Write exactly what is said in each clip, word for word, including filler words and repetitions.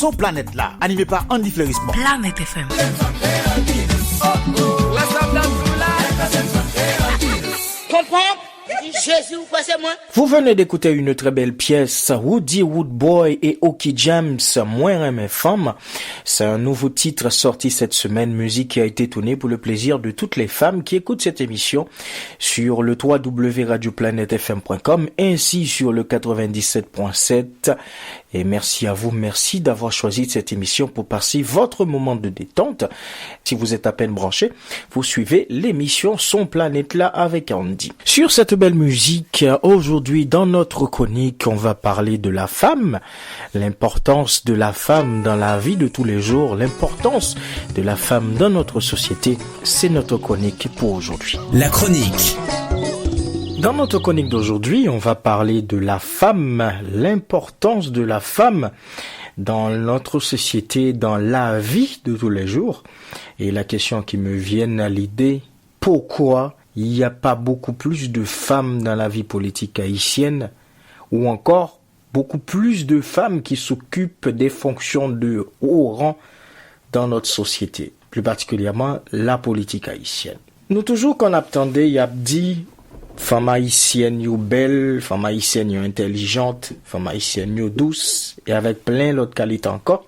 Ton Planète la, animé par Andy Fleurismond. Planète F M. Konprann? Jezi, ou kwè se mwen? Vous venez d'écouter une très belle pièce, Roody Roodboy et Oky James, Mwen renmen fanm. C'est un nouveau titre sorti cette semaine, musique qui a été tournée pour le plaisir de toutes les femmes qui écoutent cette émission sur le trois w w w radio planète f m point com ainsi sur le quatre-vingt-dix-sept point sept. Et merci à vous, merci d'avoir choisi cette émission pour passer votre moment de détente. Si vous êtes à peine branché, vous suivez l'émission Son Planète la avec Andy. Sur cette belle musique, aujourd'hui dans notre chronique, on va parler de la femme, l'importance de la femme dans la vie de tous les jours, l'importance de la femme dans notre société. C'est notre chronique pour aujourd'hui. La chronique. Dans notre chronique d'aujourd'hui, on va parler de la femme, l'importance de la femme dans notre société, dans la vie de tous les jours. Et la question qui me vient à l'idée, pourquoi il n'y a pas beaucoup plus de femmes dans la vie politique haïtienne, ou encore beaucoup plus de femmes qui s'occupent des fonctions de haut rang dans notre société, plus particulièrement la politique haïtienne. Nou toujou konn ap tande y ap di, fanm ayisyèn yo bèl, fanm ayisyèn yo entèlijant, fanm ayisyèn yo dous, e avèk plen lòt kalite ankò.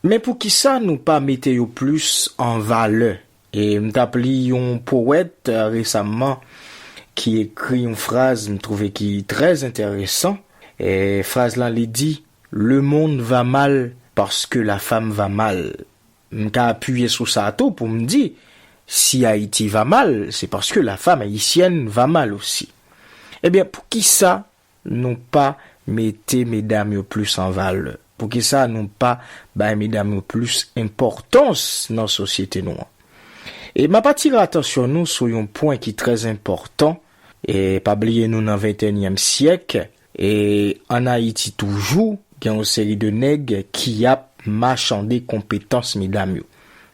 Men poukisa nou pa mete yo plis an valè? E m t ap li yon powèt, eh, resamman ki ekri yon fraz m twouve ki trè enteresan. E fraz lan li di, Le monde va mal parce que la femme va mal. M ka apiye sou sa tou pou m di, si Ayiti va mal, se paske la femme haïtienne va mal aussi. Ebyen, poukisa nou pa mete medam yo plis an valè? Poukisa nou pa bay medam yo plis enpòtans nan sosyete nou an? E m ap atire atansyon nou sou yon pwen ki trè enpòtan. E pa bliye nou nan ventenyèm syèk, e ann Ayiti toujou, gen yon seri de nèg ki ap machande konpetans medam yo.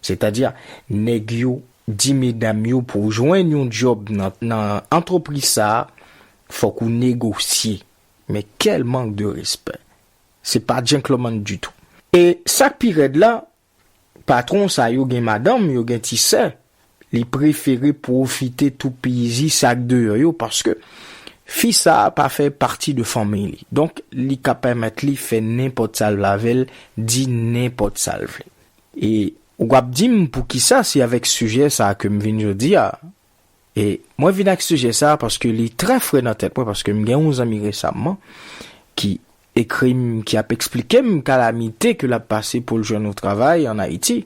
Sètadi, nèg yo di medam yo pou w jwenn yon djòb nan, nan antrepriz sa a, fòk ou negosye. Men kèl mank de respè. Se pa gentleman ditou. E sa k pi rèd la, patwon sa yo gen madanm, yo gen ti sè, li prefere pwofite toupizi sa k deyò yo, paske fi sa a pa fè pati de fanmiy li. Donk, li ka pèmèt li fè nenpòt sa l vle avè l, di nenpòt sa l vle. E ou ap di m poukisa se avèk sijè sa a ke m vin jodi a. E mwen vin ak sijè sa a paske li trè fre nan tèt mwen, paske m gen yon zanmi resamman ki ekri m, ki ap eksplike m kalamite ke l ap pase pou l jwenn yon travay ann Ayiti.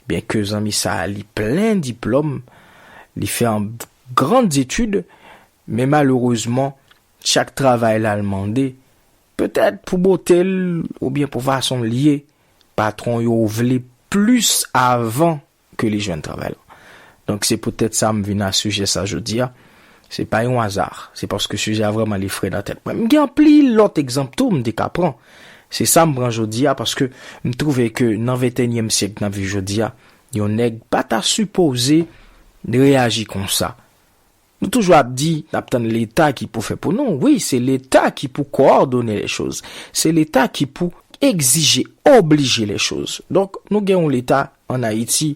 Byenke zanmi sa a, li plen diplòm, li fè an grann etid, men malerezman, chak travay la l mande, petèt pou bote l oubyen pou fason l ye, patwon yo vle plis avan ke li jwenn travay la. Donk, se poutèt sa m vin a sijè sa jodi a. Se pa yon aza. Se paske sijè a vrèman li fre nan tèt mwen. M gen anpil lòt egzanp tou m te ka pran. Se sa m pran jodi a paske m twouve ke nan ventenyèm syèk n ap viv jodi a, yon nèg pa ta sipoze reyaji konsa. Nou toujou ap di, n ap tann Leta ki pou fè pou nou. Wi, se Leta ki pou coordonner les choses. Se Leta ki pou egzije, oblije les choses. Donk, nou gen yon Leta ann Ayiti,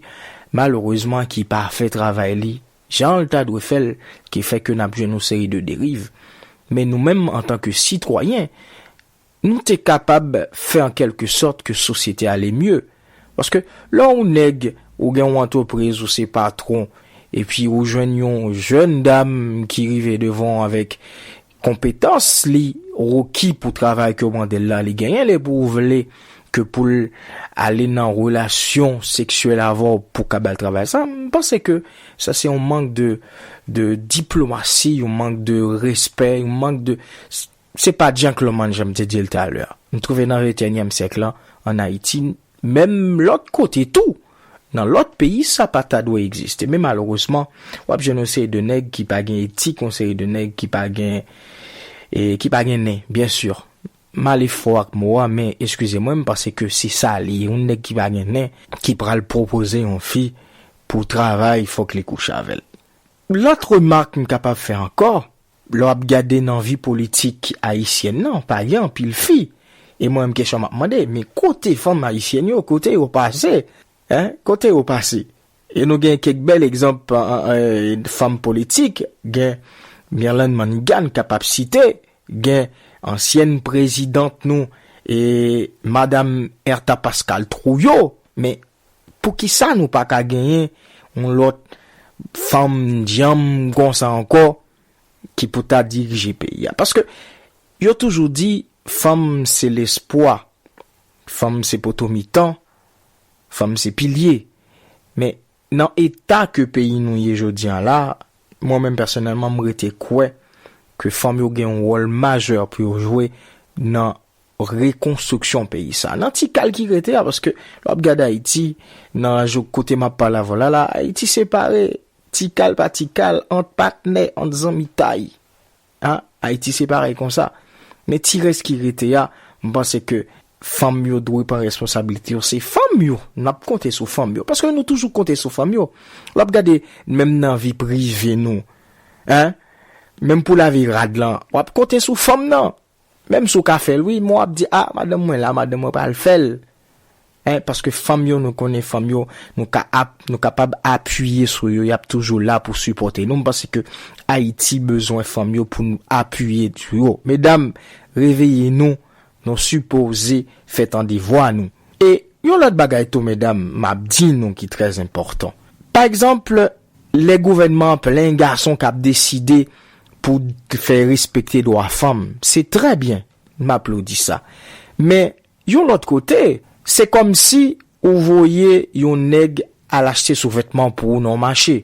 malerezman, ki pa fè travay li jan l ta dwe fè l, ki fè ke n ap jwenn yon seri de deriv. Men nou menm, antanke sitwayen, nou te kapab fè an kèlke sòt ke sosyete ale mye. Paske lè w nèg, ou gen yon antrepriz, ou se patwon, epi ou jwenn yon jèn dam ki rive devan w avèk konpetans li reki pou travay ke w mande l la, li genyen li pou ou vle ke pou l ale nan relasyon seksyèl avè w pou ka ba l travay sa, m panse ke sa se yon mank de, de diplomasi, yon mank de respè, yon mank de, se pa gentleman, jan m te di l talè a. M twouve nan ventenyèm syèk la, ann Ayiti, menm lòt kote tou, nan lòt peyi, sa pa ta dwe egziste. Men malerezman, w ap jwenn yon seri de nèg ki pa gen etik, yon seri de nèg ki pa gen, e, ki pa gen nen, byen si. M ale fò ak mo a, men eskize mwen, m panse ke se sa li ye. Yon nèg ki pa gen nen, ki pral pwopoze yon fi pou travay, fòk li kouche avè l. Lòt remak m kapab fè ankò, lè w ap gade nan vi politik ayisyèn nan, pa gen anpil fi E mwen menm kesyon m ap mande, men kote fanm ayisyèn yo, kote yo pase? Hein? Kote yo pase? E nou gen kèk bèl egzanp, eh, eh, fanm politik, gen Mirlande Manigat n kapab site, gen ansyèn prezidant nou, e Madam Ertha Pascal Trouillot, men poukisa nou pa ka genyen yon lòt fanm djanm konsa ankò ki pou ta dirije peyi a? Paske yo toujou di, fanm se lespwa, fanm se poto mitan, fanm se pilye. Men nan eta ke peyi nou ye jodi a la, mwen menm pèsonèlman, m rete kwè ke fanm yo gen yon wòl majè pou yo jwe nan rekonstriksyon peyi sa. Nan ti kal ki rete a, paske lè w ap gade Ayiti, nan jou kote m ap pale avè w la, la, Ayiti separe, ti kal pa ti kal, ant patnè, ant zanmitay. Hein? Ayiti separe konsa. Men ti rès ki rete a, m panse ke fanm yo dwe pran responsablite yo. Se fanm yo, n ap konte sou fanm yo. Paske nou toujou konte sou fanm yo. Lè w ap gade, menm nan vi prive nou, hein? Menm pou lave rad lan, w ap konte sou fanm nan. Menm si w ka fè l, wi, men w ap di, a, madanm mwen la, madanm mwen pral fè l. Hein, paske fanm yo, nou konnen fanm yo, nou ka ap, nou kapab apiye sou yo, y ap toujou la pou sipòte nou. M panse ke Ayiti bezwen fanm yo pou nou apiye sou yo. Medam, reveye nou, nou sipoze fè tande vwa nou. E yon lòt bagay tou, medam, m ap di nou ki trè enpòtan. Pa egzanp, lè gouvènman an plen gason k ap deside pou fè respekte dwa fanm, se trè byen, m aplodi sa. Men, yon lòt kote, se kòmsi ou voye yon nèg al achte souvètman pou ou nan yon mache.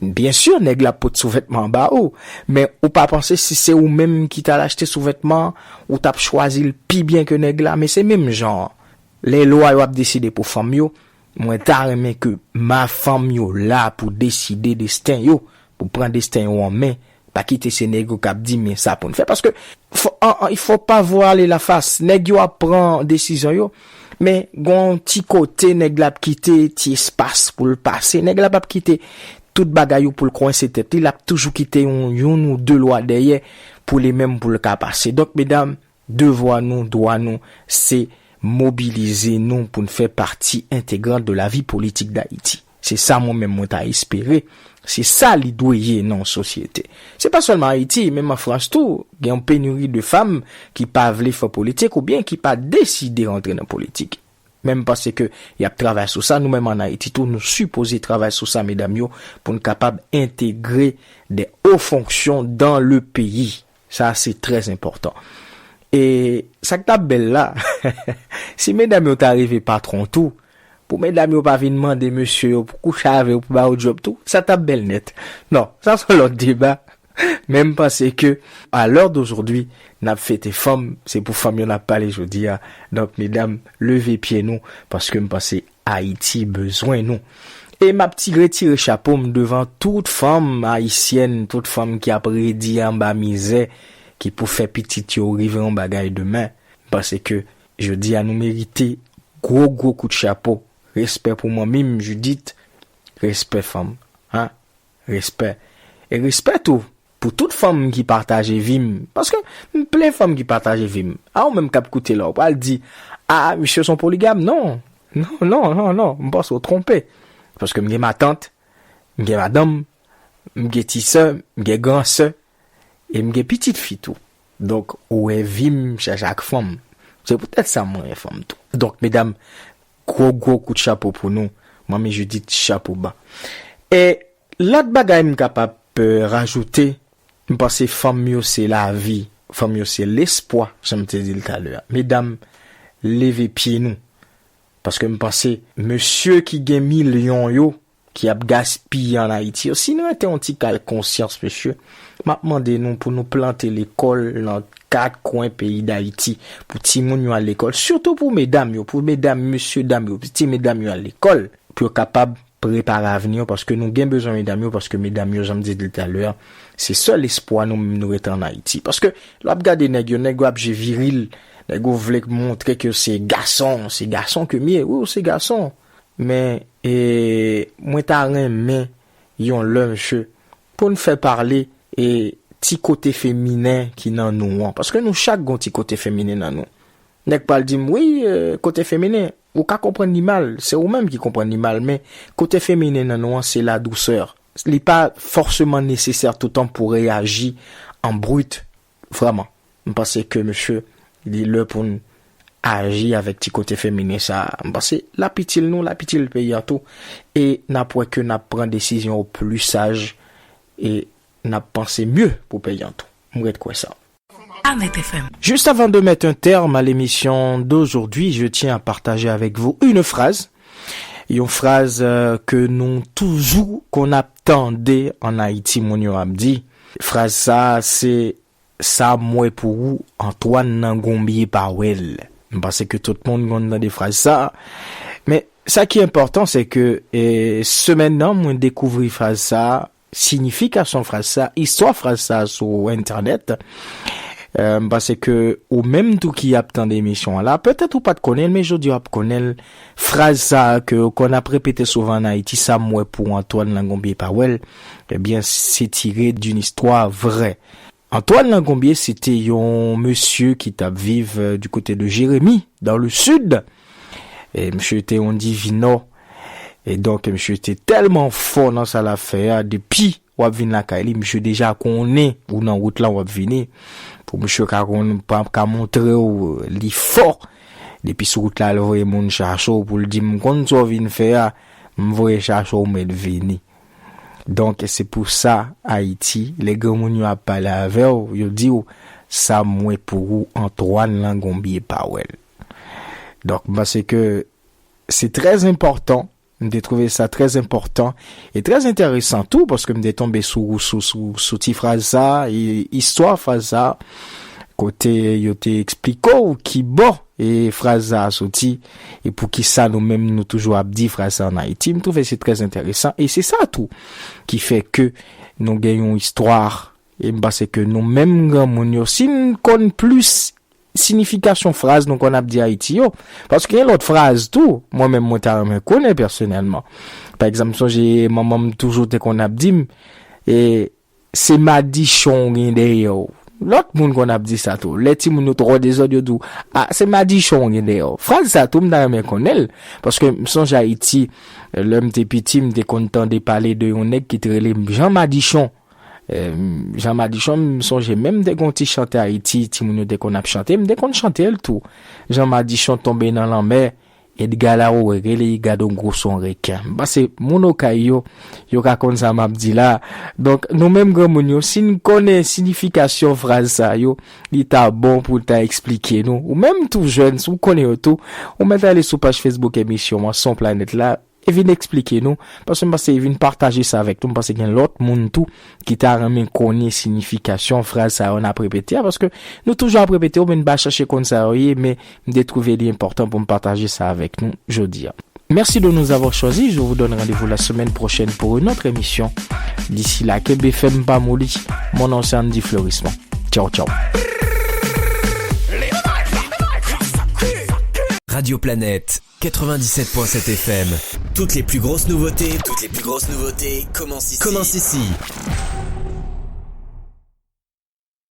Byen si, nèg la ap pot souvètman an ba ou, men ou pa panse si se ou menm ki t al achte souvètman an, ou t ap chwazi l pi byen ke nèg la, men se menm jan an. Lè lwa yo ap deside pou fanm yo, mwen ta renmen ke ma fanm yo la pou deside desten yo, pou pran desten yo an men, pa kite se nèg yo k ap di men sa pou n fè. Paske, fò, an, an, il faut pas voiler la face. Nèg yo ap pran desizyon yo, men gon ti kote nèg la ap kite ti espas pou l pase. Nèg la p ap kite tout bagay yo pou l kwense tèt li. L ap toujou kite yon, youn ou de lwa dèyè pou li menm pou l ka pase. Donk, medam, devwa nou, dwa nou, se mobilize nou pou n fè pati entegrant de la vie politique d'Haïti. Se sa mwen menm mwen ta espere. Se sa li dwe ye nan yon sosyete. Se pa sèlman Ayiti, menm an Frans tou, gen yon peniri de fanm ki pa vle fè politik oubyen ki pa deside rantre nan politik. Men m panse ke y ap travay sou sa. Nou menm ann Ayiti tou, nou sipoze travay sou sa, medam yo, pou n kapab entegre de o fonksyon dan le peyi. Sa, se trè enpòtan. E sa k t ap bèl la, si medam yo ta rive patwon tou, pou medam yo pa vin mande mesye yo pou kouche avè yo, pou ba yo djòb tou, sa t ap bèl nèt. Non, sa se yon lòt deba. Men m panse ke, à l'heure d'aujourd'hui, n ap fete fanm, se pou fanm yo n ap pale jodi a. Donk, medam, leve pye nou, paske m panse Ayiti bezwen nou. E m ap ti retire chapo m devan tout fanm ayisyèn, tout fanm ki ap redi anba mizè, ki pou fè pitit yo rive yon bagay demen. M panse ke jodi a nou merite gwo, gwo kout chapo. Respè pou manmi m, Judith. Respè fanm. Hein? Respè. E respè tou pou tout fanm ki pataje vi m. Paske m plen fanm ki pataje vi m. A ou menm k ap koute la, ou pral di, a, misye se yon poligam. Non. Non, non, non, non. M panse w twonpe. Paske m gen matant, m gen madanm, m gen ti sè, m gen gran sè, e m gen pitit fi tou. Donk, ou wè vi m chaje ak fanm. Se poutèt sa m renmen fanm tou. Donk, medam, gwo, gwo kout chapo pou nou. Manmi Judith, chapo ba. E lòt bagay m kapab, euh, rajoute, m panse fanm yo se lavi, fanm yo se lespwa, jan m te di l talè a. Medam, leve pye nou. Paske m panse, mesye ki gen milyon yo, ki ap gaspiye ann Ayiti yo, si nou mete yon ti kal konsyans, mesye, m ap mande nou pou nou plante lekòl nan kat kwen peyi Dayiti, pou timoun yo al lekòl, sitou pou medam yo, pou medam, mesye dam yo, pou ti medam yo al lekòl, pou yo kapab prepare avni yo, paske nou gen bezwen medam yo, paske medam yo, jan m te di l talè a, se sèl espwa nou menm nou rete ann Ayiti. Paske lè w ap gade nèg yo, nèg yo ap je viril, nèg yo vle montre ke se gason, se gason ke m ye, wi, w se gason. Men, e, mwen ta renmen yon lè, mesye, pou n fè pale, e, ti kote feminen ki nan nou an. Paske nou chak gon ti kote feminen nan nou. Nèg pral di m, wi, euh, kote feminen, ou ka konprann li mal, se ou menm ki konprann li mal, men kote feminen nan nou an, se la dousè. Li pa fòseman nesesè toutan pou reyaji an brit, vrèman. M panse ke, mesye, li lè pou n aji avèk ti kote feminen sa a. M panse l ap itil nou, l ap itil peyi a tou. E n ap wè ke n ap pran desizyon yo pli saj e n ap panse mye pou peyi a tou. M ret kwè sa. Ahmed F M. Juste avant de mettre un terme à l'émission d'aujourd'hui, je tiens à partager avec vous une phrase. Yon fraz, euh, ke nou toujou konn ap tande an Ayiti, moun yo ap di. Fraz sa a, se, sa m wè pou ou, Antoine nan gonbye pa wè l. M panse ke tout moun konn tande fraz sa a. Men sa ki enpòtan, se ke, e, semèn nan, mwen dekouvri fraz sa a, siyifikasyon fraz sa a, istwa fraz sa a sou entènèt. E, m panse ke ou menm tou ki ap tande emisyon an la, petèt ou pa t konnen l, men jodi a w ap konnen l. Fraz sa a ke yo konn ap repete souvan an Ayiti, sa m wè pou Antoine nan gonbye pa wè l, ebyen, se tire d'une histoire vraie. Antoine Langonbye, se te yon mesye ki t ap viv, euh, du côté de Jérémie, dans le sud. E misye te yon divinò. E donk, misye te tèlman fò nan sa l ap fè a, depi w ap vin lakay li, misye deja konnen ou nan wout lan w ap vini. Pou misye ka konn, pa, ka montre w, euh, li fò. Depi sou wout la, l voye moun chache w pou l di, "M konn sa w vin fè a, m voye chache w, mèt vini." Donk, se pou sa, Ayiti, lè granmoun yo ap pale avè w, yo di w, "Sa m wè pou ou, Antoine Langonbye pa wè l." Donk, m panse ke se trè enpòtan, m te twouve sa trè enpòtan e trè enteresan tou, paske m te tonbe sou, sou, sou, sou ti fraz sa, e istwa fraz sa, kote yo te eksplike w ki bò e fraz sa a soti, e poukisa nou menm nou toujou ap di fraz sa an Ayiti. M twouve se trè enteresan, e se sa tou ki fè ke nou gen yon istwa, e m panse ke nou menm granmoun yo, si n konn plis siyifikasyon fraz nou konn ap di Ayiti yo, paske gen lòt fraz tou, mwen menm mwen ta renmen konnen pèsonèlman. Pa egzanp, m sonje manman m toujou te konn ap di m, e, "Se madichon w gen dèyè w." Lòt moun konn ap di sa tou. Lè timoun yo twò dezòd, yo di w, "A, se madichon w gen dèyè w." Fraz sa tou, m ta renmen konnen l. Paske m sonje Ayiti, lè m te piti, m te konn tande pale de yon nèg ki te rele Jan Madichon. E, Jan Madichon, m sonje menm te gen yon ti chante Ayiti, timoun yo te konn ap chante, m te konn chante l tou. "Jan Madichon tonbe nan lanmè, Edga Lawowe rele, gad on gwo son reken." M panse moun Okay yo, yo ka konn sa m ap di la. Donk, nou menm granmoun yo, si n konnen siyifikasyon fraz sa yo, li ta bon pou ta eksplike nou. Ou menm tou jèn, si w konnen yo tou, ou mèt ale sou paj Facebook emisyon an, Son Planèt la, e vin eksplike nou, paske m panse e vin pataje sa avèk nou, m panse gen lòt moun tou ki ta renmen konnen siyifikasyon fraz sa yo n ap repete a, paske nou toujou ap repete yo, men n pa chache konn sa yo ye, men m te twouve li enpòtan pou m pataje sa avèk nou jodi a. Merci de nous avoir choisis. Je vous donne rendez-vous la semaine prochaine pour une autre émission. D'ici là, kenbe fèm, pa moli. Mon nom c'est Andy Fleurismond. Ciao, ciao. Radio Planète, quatre-vingt-dix-sept point sept F M. Toutes les plus grosses nouveautés, toutes les plus grosses nouveautés commencent ici. Commencent ici.